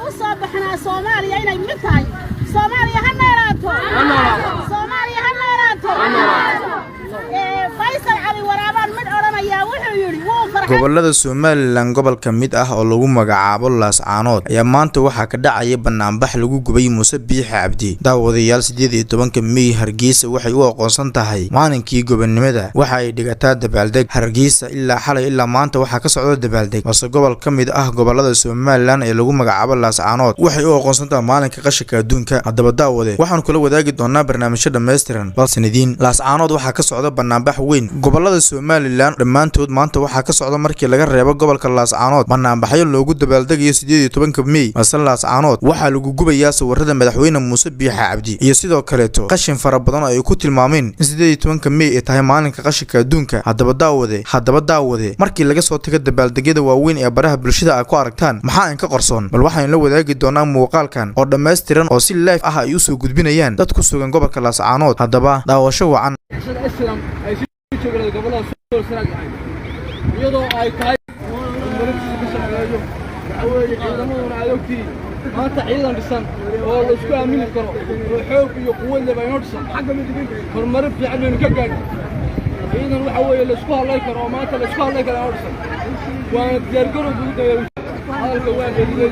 U soo baxnaa Soomaaliya inay mid tahay. Soomaaliya ha noolaato! Soomaaliya ha noolaato! Faysal Cali Waraabaan mid odhanayaa, wuxuu yidhi wuu farxay. Gobolada Somaliland gobol ka mid ah oo lagu magacaabo Laascaanood ayaa maanta waxaa ka dhacaya banaanbax lagu gubay Muuse Biixi Cabdi. Daawadayaal, 18-ka Mey Hargeysa waxay u aqoonsan tahay maalinkii gobonimada. Waxa ay dhigataa dabaaldeg Hargeysa. Ilaa xalay ilaa maanta waxaa ka socda dabaaldeg, balse gobol ka mid ah gobolada Somaliland ee lagu magacaabo Laascaanood waxay u aqoonsan tahay maalinka qashinka adduunka. Haddaba daawade, waxaanu kula wadaagi doonaa barnaamijyo dhammaystiran. Balse Laascaanood waxaa ka socda banaanbax weyn. Gobolada Somaliland dhammaantood maanta waxaa ka socda, markii laga reebo gobolka Laascaanood, banaanbaxyo loogu dabaaldegayo 18-ka Mey, balse Laascaanood waxaa lagu gubayaa sawirada madaxweyne Muuse Biixi Cabdi iyo sidoo kaleeto qashin fara badan oo ay ku tilmaameen in 18-ka Mey ay tahay maalinka qashinka adduunka. Haddaba daawade, markii laga soo tago dabaaldegyada waaweyn ee baraha bulshada ay ku aragtaan, maxaa in ka qarsoon? Bal waxaynu la wadaagi doonaa muuqaalkan oo dhammaystiran oo si live ah ay usoo gudbinayaan dad ku sugan gobolka Laascaanood. Haddaba daawasho wacan. Islam ay sii joogaan gobolada Sool, Sanaag, iyadoo ay tahay horumarintiisa ka shaqeeyo. Waxa weeye ciidamaduna aad ogtihiin, maanta ciidan dhisan oo la isku aamini karo oo xoog iyo quwad leh baa inoo dhisan. Horumarin fiican baynu ka gaadhnay. Ciidan waxa weeye la isku hadlay karo oo maanta la isku hadlay karo inoo dhisan, waana diyaargarowga ugu dambeeya. Hadalka waa geliyey.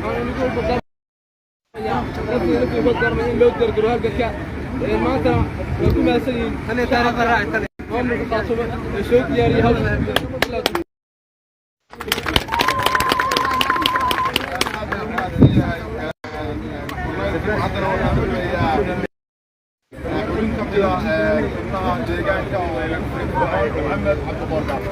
Waxaana nagu dardaarmayaa, naftii uga darmay in loo diyaargaro halganka. Maantana waa ku mahadsan yihiin maamulka Khaatumo ee soo diyaariyey hawsha. Haddana waxaan ogayaa xubin ka mid ah xubnaha deegaanka oo Maxamed Cabdiqoorgaab.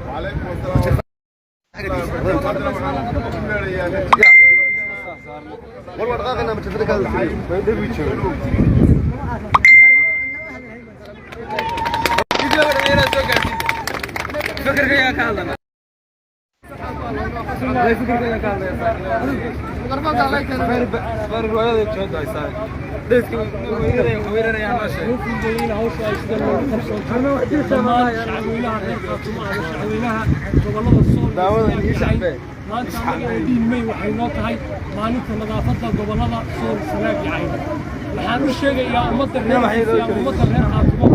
وعليكم السلام. Haddana waxaan ku yeerayaa War dhaqaaqina ma jafada ka hadlayso. Hawsha ay sida loogu qabsoonto dhammaan shacabweynaha reer Khaatumo ama shacabweynaha gobollada Sool. Maanta annaga 18 May waxay noo tahay maalinta nadaafadda gobollada Sool, Sanaag iyo Cayn. Waxaan u sheegayaa ummadda reer ama ummadda reer Khaatumo,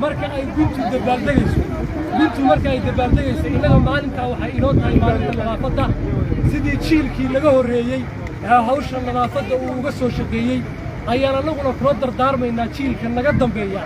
marka ay guntu dabaaldegayso, guntu marka ay dabaaldegayso, innaga maalintaa waxay inoo tahay maalinta nadaafadda. Sidii jiilkii laga horreeyey ee hawsha nadaafadda uu uga soo shaqeeyey ayaan annaguna kula dardaarmaynaa jiilka naga dambeeya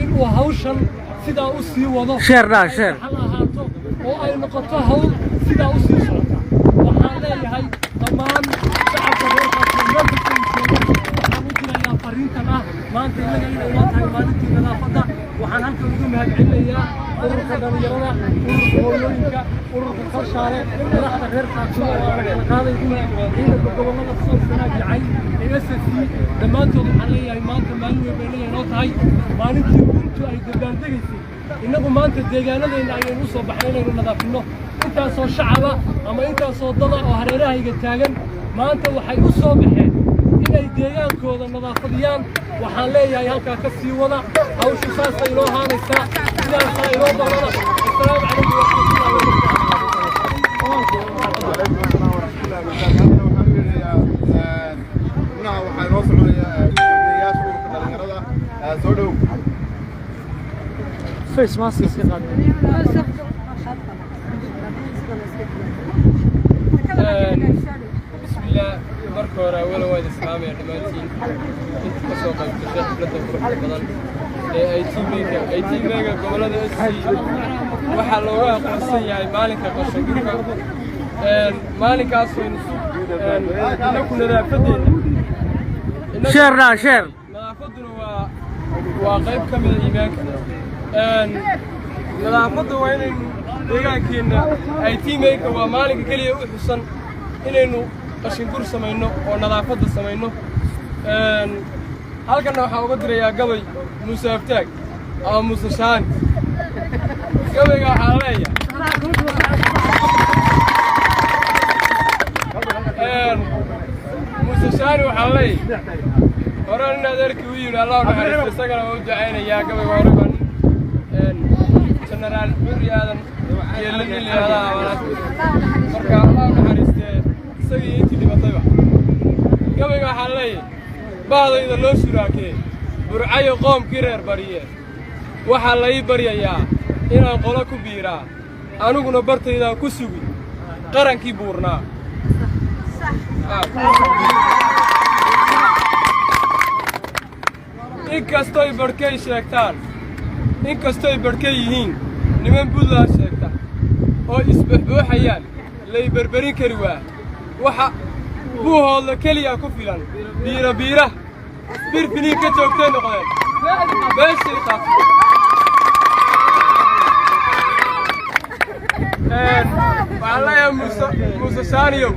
inuu hawshan sidaa u sii wado, xal ahaato oo ay noqoto hawl sidaa u sii socota. Waxaan leeyahay dhammaan shacabka reer Khaatumo meel kasta ay joogaan, waxaan u dirayaa fariintan ah maanta innaga inay noo tahay maalintii nadaafadda. Waxaan halkan uga mahadcelinayaa ururka dhallinyarada, ururka hooyooyinka, ururka Kalshaale, madaxda reer Khaatumo oo aan kala qaadaynin, ciidanka gobollada Sool, Sanaag iyo Cayn ee SSC dhammaantood. Waxaan leeyahay maanta maalin weyn bay innaga inoo tahay. Maalintii guntu ay dabaaldegaysay, innagu maanta deegaanadeenna ayaynu u soo baxnay inaynu nadaafinno. Intaasoo shacaba ama intaasoo dada oo hareerahayga taagan maanta waxay u soo baxeen inay deegaankooda nadaafadiyaan. Waxaan leeyahay halkaa ka sii wada hawshu, saasay inoo haanaysaa, sidaasaa inoo balana. Assalaamu calaykum waraxmatullahi wabarakaatu. وعليكم السلام ورحمة الله وبركاته. Haddana waxaan u yeerayaa xubnaha, waxaa inoo soconaya gudoomiyeyaasha ururka dhalinyarada. Soo dhow. Face mask iska qaad. Bismillaah. Marka hore awala waa idin salaamaya dhammaantiin inta ka soo qayb gashay xafladda quruxda badan ee 18 May-ga. 18 May-ga gobollada SC waxaa looga aqoonsan yahay maalinka qashin-gurka, maalinkaas waynu inaku nadaafadeenna. Nadaafadduna waa qayb ka mida iimaanka. Nadaafadda waa inaynu Deegaankeenna 18 May-ka waa maalinka keliya u xusan inaynu qashingur samayno oo nadaafadda samayno. Halkanna waxaan uga dirayaa gabay Muuse Aftaag ama Muuse Shaani. Gabayga waxaa leeyahay Muuse Shaani, waxaa leeyahay hore nin adeerkii u yidhi, Allah u naxariisto, isagana waa u ducaynayaa. Gabayga hore baa nin Jenaraal Curri Aadan Geelle nin la yidhahdaa, marka Allah u naxariistee isagii intii dhimatayba. Gabayga waxaa leeyahay: bahdayda loo shuraakee, Burcayo qoomkii reer bariye, waxaa la ii baryayaa inaan qolo ku biiraa, aniguna bartaydaan ku sugi qarankii buurnaa. Inkastoy barhkay sheegtaan, inkastoy barhkay yihiin niman Puntland sheegta oo isbuxbuuxayaan, lay berberin kari waa. Waxa Buuhoodla keliya ku filan biira biira birfinii ka joogtay noqdeen beeshay qaatay. Waxaan leeyahay Muuse Shaaniyow,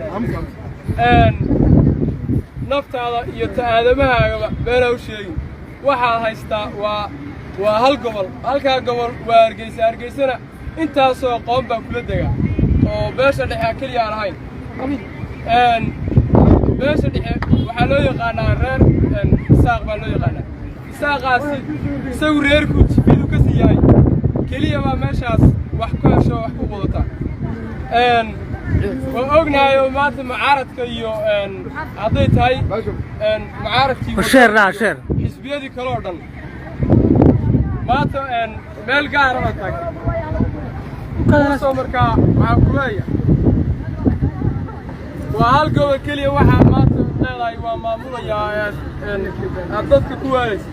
naftaada iyo ta aadamahaagaba beenaa u sheegin. Waxaad haystaa waa hal gobol, halkaa gobol waa Hargeysa. Hargeysana intaasoo qoon baa kula dega oo beesha dhexe keliya aan ahayn. Beesha dhexe waxaa loo yaqaanaa reer Isaaq baa loo yaqaanaa. Isaaqaasi isagu reerkuu jifidu ka sii yahay keliya baa meeshaas wax ku hesho, wax ku qudata. Waan ognahay oo maanta mucaaradka iyo hadday tahay mucaaradkii, xisbiyadii kale oo dhan, maanta meel gaara baa taagtay soo. Markaa waxaan ku leeyahay waa hal gobol keliya waxaa maanta leedahay waa maamulayaa aad dadka ku waayaysa,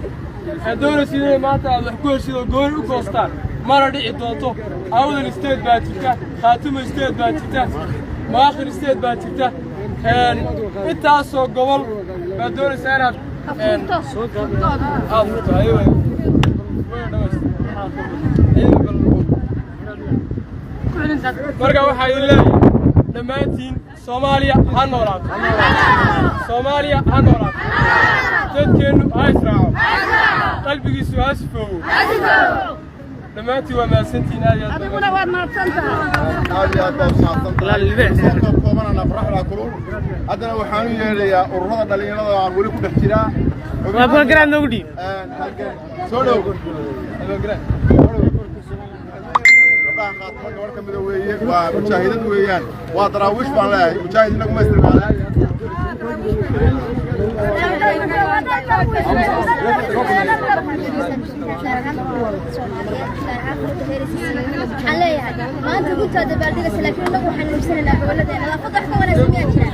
aad doonaysid inay maanta aad wax ku heshid oo gooni u goostaan, mana dhici doonto. Awdal State baa jirta, Khaatuma State baa jirta, Maakhir State baa jirta. Intaasoo gobol baad doonaysaa inaad aad furto. Aywa, way dhamayst. Aywa, bal marka waxaa idin leeyahay dhammaantiin, Soomaaliya ha noolaato, Soomaaliya ha noolaato, dadkeennu ha israaco, qalbigiisu ha sifoowo. Dhammaantiin waa mahadsantihiin, aad iyo aad. Adiguna waad mahadsan tahay. Aad iyo aad baad mahadsan tahay. Soo koobanana qoraxda kulul. Haddana waxaan u yeedhayaa ururada dhalinyarada oo aan weli ku dhex jiraa. Soo dhow gabdhaha Khaatimo, gabadh ka mida weeye, waa mujaahidad weeyaan, waa Daraawiish baan leeyahay. Mujaahid inagu ma isticmaalaan. Waxaan leeyahay maanta guntaa dabaaldegaysa, laakiin innagu waxaan iibsanaynaa gobolladeena. Nadaafadda wax ka wanaagsan miyaa jira?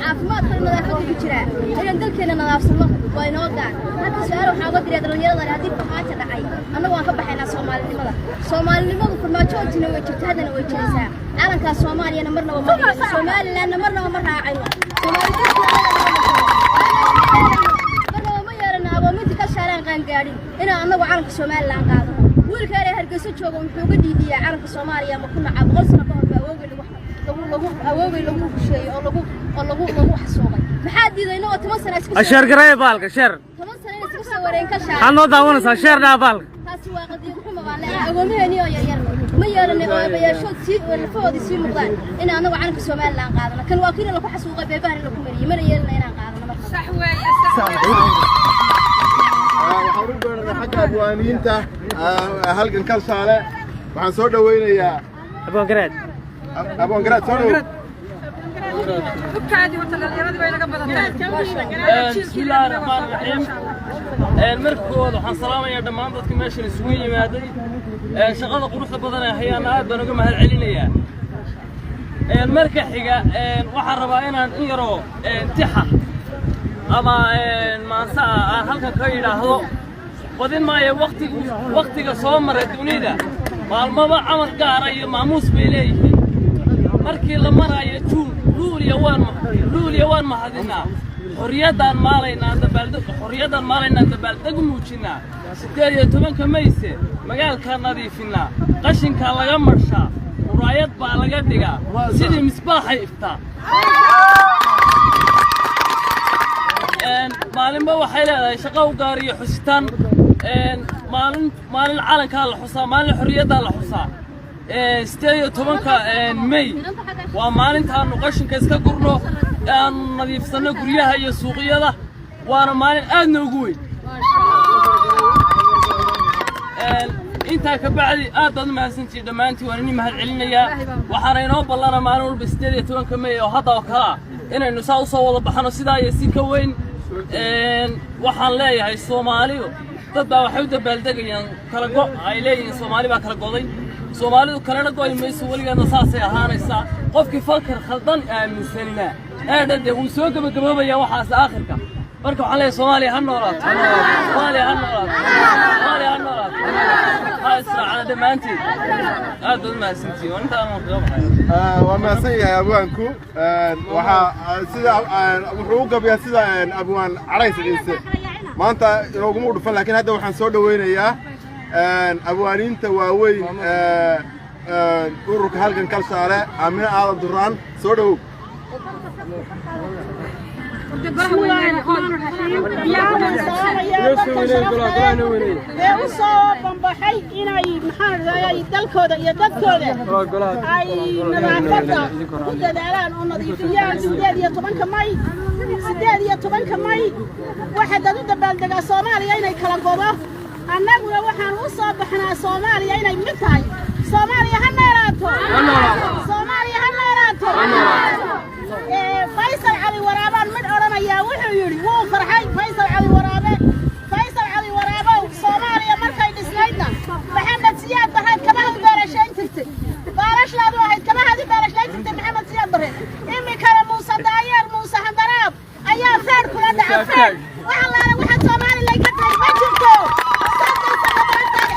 Caafimaadka nadaafadda ku jiraa. Inaan dalkeena nadaafsanno waa inoo gaar. Hadda su-aal waxaan uga diray dhallinyarada: haddii Farmaajo dhacay, annagu waan ka baxaynaa Soomaalinimada? Soomaalinimadu Farmaajo ojina way jirta, haddana way jiraysaa. Calankaas Soomaaliyana marnaba ma dhigayno, Somalilandna marnaba ma raacayno, marnaba ma yeelano aboominta ka shaalaan qaangaadhin inaan annagu calanka Somaliland qaadano. Wiilka yaree Hargeysa jooga wuxuu uga dhiidiyaa calanka Soomaaliya ma ku nacaa? 100 sano ka hor baa awoogay lagu lagu awoogay lagu husheeyey oo lagu xasuuqay. Maxaa diiday inagoo 10 sano iska sheer gareey baalka sheer 10 sano inay iska soo wareen ka shaar maxaad noo daawanaysaa? Sheer dhaa baalka. Taasi waa qadiyad xuma baan leeyahay. Agoomaheenii oo yaryar ma yeelanay oo aabayaashood sii lafahoodii sii muuqdaan in annagu calanka Somaliland qaadano. Kan waa kiina lagu xasuuqay, beebahana lagu mariyey, mana yeelana inaan qaadano marka. Waxaan u beeranay xagga abwaaniyiinta halgan Kalshaale. Waxaan soo dhoweynayaa Abwaangaraad. Abwaangaraad, soo dhow. Bismillaahi raxmaan raxiim. Marka koowaad waxaan salaamayaa dhammaan dadka meeshan isugu yimaaday. Shaqada quruxda badan ee hayaana aad baan uga mahad celinayaa. Marka xiga waxaan rabaa inaan in yaroo tixa ama maansa ah aan halkan ka yidhaahdo. Badin maayo waqtigu. Waqtiga soo maray dunida maalmaba camal gaara iyo maamuus bay leeyihiin. Markii la maraayo Juun, Luuliya waan Luuliya waan mahadinaa, xorriyaddaan maalaynaa dabaaldeg, xorriyaddaan maalaynaa dabaaldeg muujinnaa. 18-ka Mayse magaalkaa nadiifinnaa, qashinkaa laga marshaa. Muraayad baa laga dhigaa, sidii misbaaxay iftaa. Maalinba waxay leedahay shaqo u gaar iyo xusitaan. Maalin maalin calankaa la xusaa, maalin xorriyaddaa la xusaa. 18-ka May waa maalintaanu qashinka iska gurno, aanu nadiifsanno guryaha iyo suuqyada, waana maalin aad noogu weyn. Intaa ka bacdi, aad baad u mahadsantihiin dhammaantiin, waan idin mahad celinayaa. Waxaana inoo ballana maalin walba 18-ka May oo hadda oo kale ah inaynu saa usoo wada baxno, sidaa iyo si ka weyn. Waxaan leeyahay, Soomaalidu dad baa waxay u dabaaldegayaan kala go' ay leeyihiin, Soomaali baa kala goday. Soomaalidu kalena go'i mayso, weligeedna saasay ahaanaysaa. Qofkii falkar khaldan aaminsanina eedha dee wuu soo gebagaboobayaa waxaas aakhirka. Marka waxaan leeyahay, Soomaaliya ha noolaato, Soomaaliya ha noolaato, Soomaaliya ha noolaato, ha israacna dhammaantiin. Aad baad u mahadsantihiin, waa intaan waan kaga baxay. Waa mahadsan yahay abwaanku. Waxaa sida wuxuu u gabayaa sida abwaan Carays Ciise maanta inooguma dhufan, laakiin hadda waxaan soo dhoweynayaa abwaaniinta waaweyn ururka Halgan Kalshaale, Aamine Aadan Duraan. Soo dhowow. بسم الله الرحمن الرحيم. Dadka sharafta ee u soo bambaxay inay, maxaan raayay, dalkooda iyo dadkooda ay nadaafadda ku dadaalaan oo nadiifiyaan 18-ka May. 18-ka May waxaa dad u dabaaldegaa Soomaaliya inay kala godo, annaguna waxaan u soo baxnaa Soomaaliya inay mid tahay. Soomaaliya ha noolaato, Soomaaliya ha noolaato. Faysal Cali Waraabaan mid odhanayaa, wuxuu yidhi wuu farxay Faysal Cali Waraabe. Faysal Cali Waraabow, Soomaaliya markay dhisnaydna Maxamed Siyaad Barreed kamaha u baalashayn jirtay, baalashlaadu ahayd, kamahaad u baalashlayn jirtay Maxamed Siyaad Barre. Iminkana Muuse Daayeer, Muuse Handaraab ayaa feer kula dhaca feer. Wax allaale waxaad Somalilan ka tahay ma jirto. 30 sannadood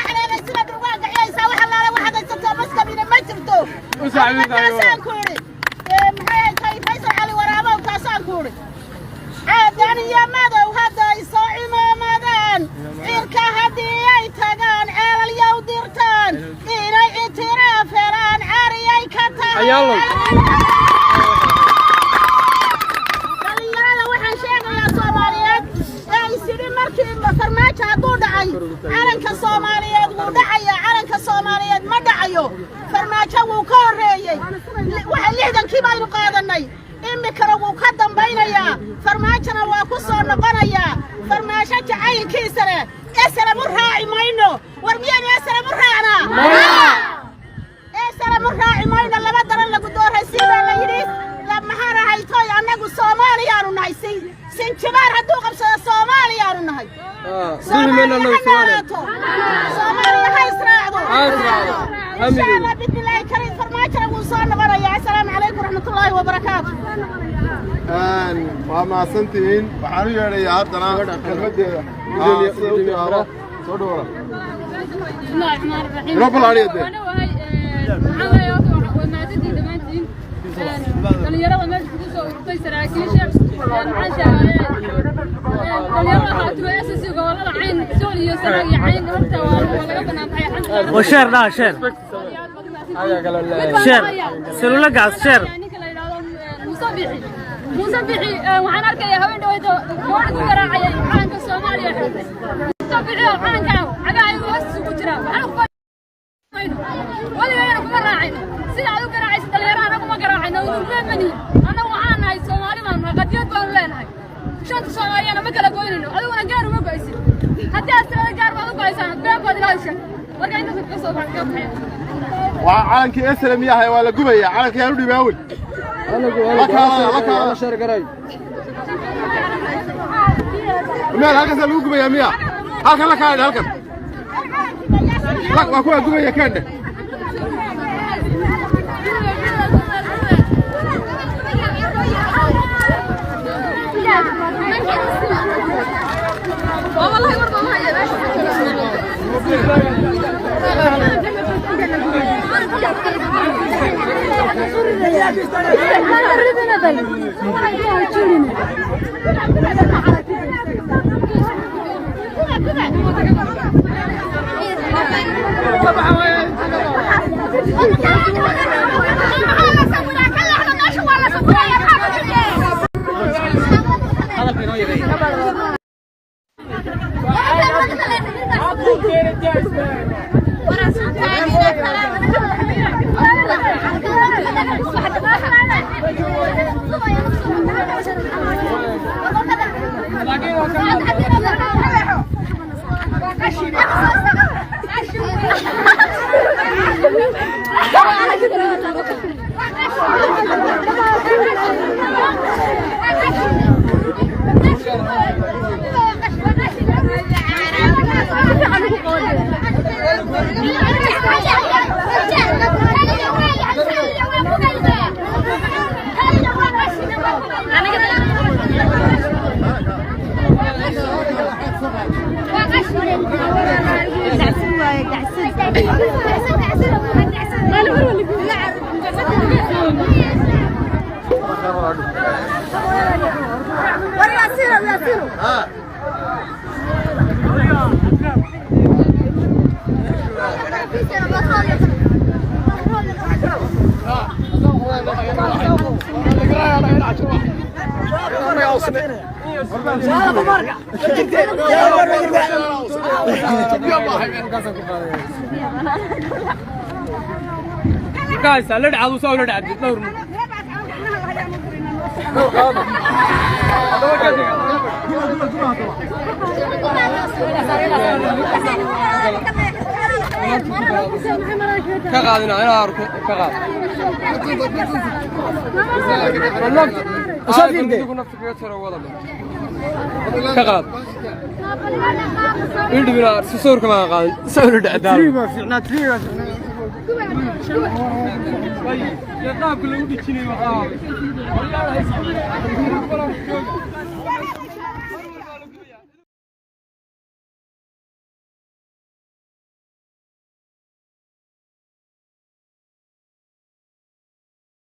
xeeleeday sida durbaanka ciyaysaa. Wax allaale waxaad haysataa maskabina ma jirto. Taasaan ku idhi, maxay tahay, Faysal Cali Waraabow, taasaan ku idhi. Caadaan iyo madow hadday soo cimaamadaan, cirka haddii ay tagaan, ceelalyow dirtaan, inay ictiraaf helaan cariyay ka tahay. Dhallinyarada waxaan sheegayaa Soomaaliyeed ee isidhi markii Farmaajo hadduu dhacay calanka Soomaaliyeed wuu dhacayaa, calanka Soomaaliyeed ma dhacayo. Farmaajo wuu ka horreeyey, waxa 60-kii baynu qaadannay, iminkana wuu ka dambaynayaa, Farmaajona waa ku soo noqonayaa. Farmaajo jacaylkiisana SNM u raaci mayno. War miyaynu SNM u raacnaa? SNM u raaci mayno. Laba daran lagu dooraysiin baa la yidhi. Maxaan ahay toy, annagu Soomaaliyaanu nahay. Sinjibaar hadduu qabsado Soomaaliyaanu nahay. Soomaaliya ha noolaato, Soomaaliya ha israacdo, insha Allah bismillaahi kariim. Farmaajona wuu soo noqonayaa. Assalaamu calaykum waraxmatullaahi wabarakaatu. Waa mahadsantihiin. Waxaan u yeedhayaa haddana kelmaddeeda sida u tiraahdo. Soo dhowra inoo ballaadhiya dee. Dhammaantiin dhalinyarada meesha kugu soo ururtay, saraakiisha, maxaan sheegaye, dhalinyarada Khaatumo SSC, gobolada Cayn, Sool iyo Sanaag iyo Cayn, horta waa laga banaanbaxay. Oo share dhaha, share, share, salulagaas share. Ninka la yidhaahdo Muuse Bixi, Muuse Bixi, waxaan arkayaa haween dhaweyd oo gabadha ku garaacayay calanka Soomaaliya xirtay. Muuse Bixi oo calanka cagaha hoostiisa ku jira waxaan ku weligayana kuma raacin sida aad u garaacaysa dhalinyaro. Anagu ma garaacayno, udurbeemani. Annagu waxaan nahay Soomaali baanu nahay, qadiyad baanu leenahay. Shanta Soomaaliyana ma kala goynayno, adiguna gaar uma go'aysid. Haddii aad tirada gaar baad u go'aysaan, been baad Ilaahay u sheeg. Marka intaas ka soo bax ka baxaya. Waa calankii SNM yahay, waa la gubaya calankii. Yaan u dhibaawey la kaalaya, la kaalaya meel halkaasaa lagu gubaya miya? Halkan la kaalay, halkan waa kuwaa gubaya keendhe. والله برضه ما هي